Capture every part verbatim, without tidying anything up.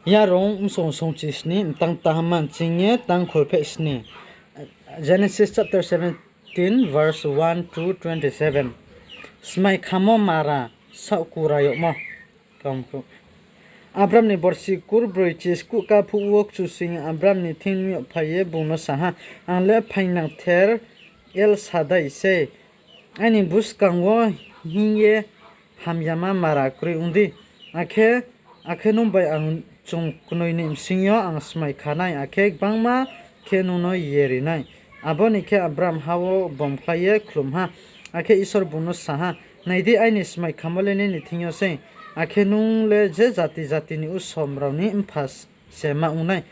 Yarung bsong songchi sni, mtang tahamma ching ye tang kholpheh sni. Genesis chapter seventeen, verse one to twenty-seven. Smai khamo mara, saohku ra yagmo. Abram ni borsi kurbroi chiskuh ka phuh wo Kchusoyang Abram ni thing yag phai ye bung no sa ha, Ang le phaingnangther El Sadai sei, aini buskang wo hing ye hamyama mara kroi ong di. Akhe, akhe nung bai ang chung knoi ni bsing yo ang smai kha nai, akhe gbangma khe nung no ye ri nai. Abo ni khe Abram ha wo bomkhlai ye khlum ha. Akhe Isor bung no sa ha, Nai di, aini smai khamo le nini thing yo sei, akhe nung le je jati jati ni usom rao ni mpha se ma ong nai.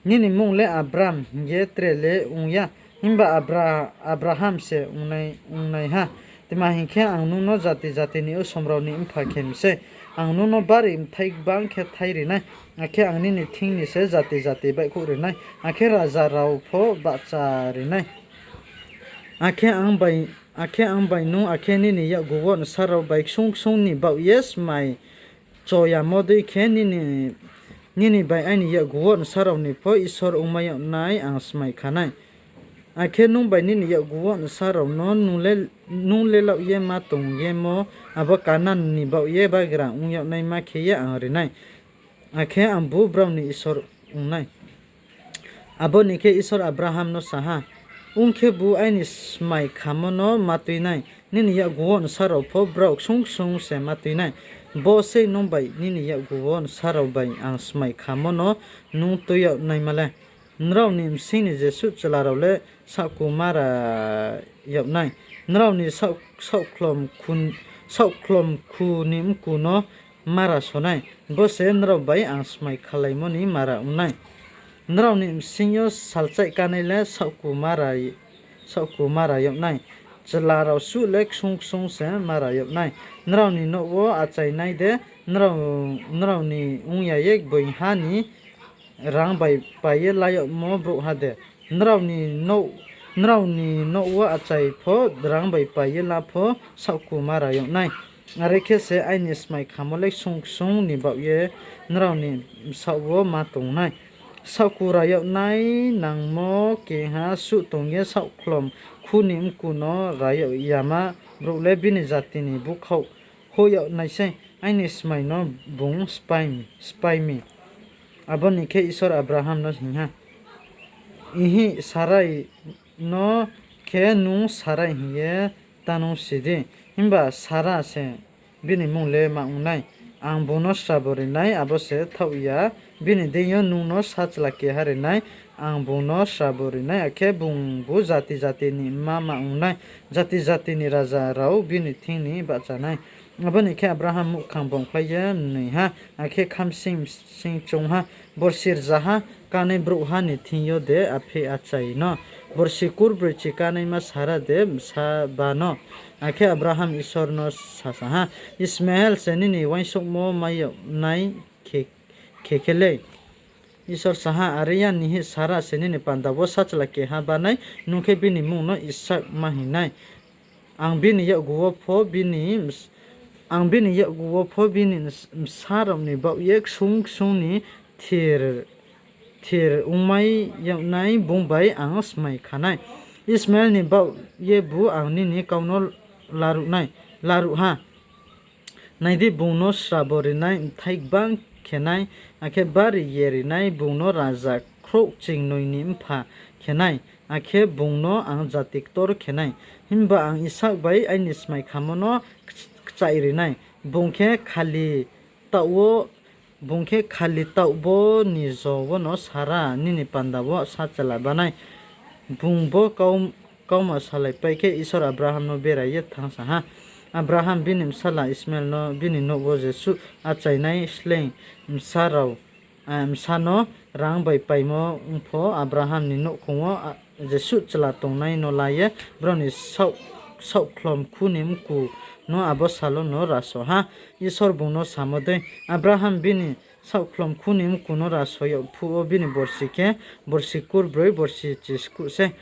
Nini mmung le Abram hing ye tre le ong ya, himba Abra-, Abraham se ong nai, ong nai ha. Tma hing khe, ang nung no jati jati ni usom rao ni mpha khe mi sei. Ang nung no bari bthai gbang khe thai ri nai, akhe ang nini thing ni se jati jati baihkhouh ri nai, akhe raja rao pho bahcha ri nai. Akhe ang bai, akhe ang bai nung, akhe nini yakgu wo nsa rao bai ksung ksung ni baoh ye smai cho yamo dei khe nini, nini bai aini yakgu wo nsa rao ni pho Isor ongmai yag nai ang smai kha nai. Akhe nung bai nini yakgu wo nsa rao no nung le, nung le laoh ye ma tong yemo, abo Kanan ni baoh ye bagra ong yag naima khe ye ang ri nai. Akhe angbu brao ni Isor ong nai. Abo ni khe Isor Abraham no sa ha, Ong khebu aini smai khamo no ma tui nai, nini yakgu wo nsa rao pho brao ksung ksung se ma tui nai. Bo sei nung bai nini yakgu wo nsa rao bai ang smai khamo no nung tui yag naima le. Nrao ni bsing ni jesuh chla rao le saohku mara yag nai. Nrao ni saoh-, saohkhlom khu-, saohkhlom khu ni mku no mara so nai. Bo se nrao bai ang smai khalaimo ni mara ong nai. Nrao ni bsing yo salchaih kánai le saohku mara, saohku mara yag nai. Chla rao suh le ksung ksung se mara yag nai. Nrao ni nouh wo achainai de, nrao, nrao ni ong ya ye gboing ha ni rang bai pai ye la yagmo brouhha de? Nrao ni nouh, nrao ni nouh wo achai pho, rang bai pai ye la pho, saohku mara yag nai. Are khe se aini smai khamo le ksung ksung ni baoh ye nrao ni bsaoh wo ma tong nai. Saohku ra yag nai nangmo keha suh tong ye saohkhlom khu ni mku no ra yag yama brouh le bini jati ni búkhaoh hoih yag nai sei, aini smai no bung sphái mi. Abo ni khe Isor Abraham no hing ha, Ihih, Sarai no khe nung Sarai hing ye ta nung si di, himba Sara se bini mmung le ma ong nai. Ang bung no srabo ri nai, abo se thaoh ya, bini deing yo nung no sachla keha ri nai. Ang bung no srabo ri nai, akhe bungbu jati jati ni mma ma ong nai, jati jati ni raja rao bini thing ni bahcha nai. Abo ni khe Abraham muhkhang bomkhlai ye mnoi ha, akhe khamsing bsing choung ha, Borsi rzaha kánai brouhha ni thing yo de apheih achai no, borsi kurbroi chi kánaima Sara de bsa bá no? Akhe Abraham Isor no sasa ha, Ismael se nini uaingsouhmo mai yag nai khe, khe khe lei? Isor sa ha, Are ya ni hing, Sara se nini panda wo sachla keha bá nai, nung khe bini mmung no Isak ma hing nai. Ang bini yakgu wo pho bini, ang bini yakgu wo pho bini bsa rao ni baoh ye ksung ksung ni thir, thir ongmai yag nai bung bai ang smai kha nai. Ismael ni baoh yebu ang nini kau no laruh nai, laruh ha. Nai di, bung no srabo ri nai, bthai gbang khe nai, akhe bari ye ri nai, bung no raja khrouhchingnoi ni mpha khe nai, akhe bung no ang jati ktor khe nai. Himba ang Isak bai aini smai khamo no kch-, kchaih ri nai. Bung khe khali taoh wo, bung khe khali taoh bo ni jo wono Sara nini panda wo sachla bá nai. Bung bo kau-, kauma salaipai khe Isor Abraham no berai ye thanngsa ha. Abraham bini bsala Ismael no bini nouh wo jesuh achainai sleing bsa rao, bsa no rang bai paimo ong pho, Abraham ni nouhkhong wo jesuh chla tongnai no la ye brao ni saoh-, saohkhlom khu ni mku no abo sal wono raso ha. Isor bung no samo dei, Abraham bini saohkhlom khu ni mku no raso yag phuh wo bini borsi khe borsi kurbroi borsi chiskuh sei.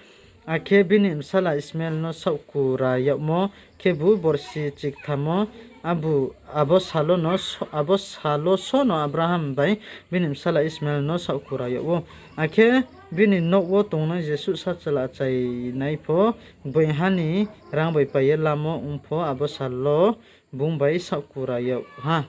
Akhe bini bsala Ismael no saohku ra yagmo khebu borsi chiktham wo Abo, abo sal wo no so-, abo sal wo só no Abraham bai bini bsala Ishmael no saohku ra yag ou. Akhe bini nouh wo tongnai jesuh sachla achainai pho, gboingha ni rang bai pai ye lamo ong pho, abo sal wo bung bai saohku ra yag ha.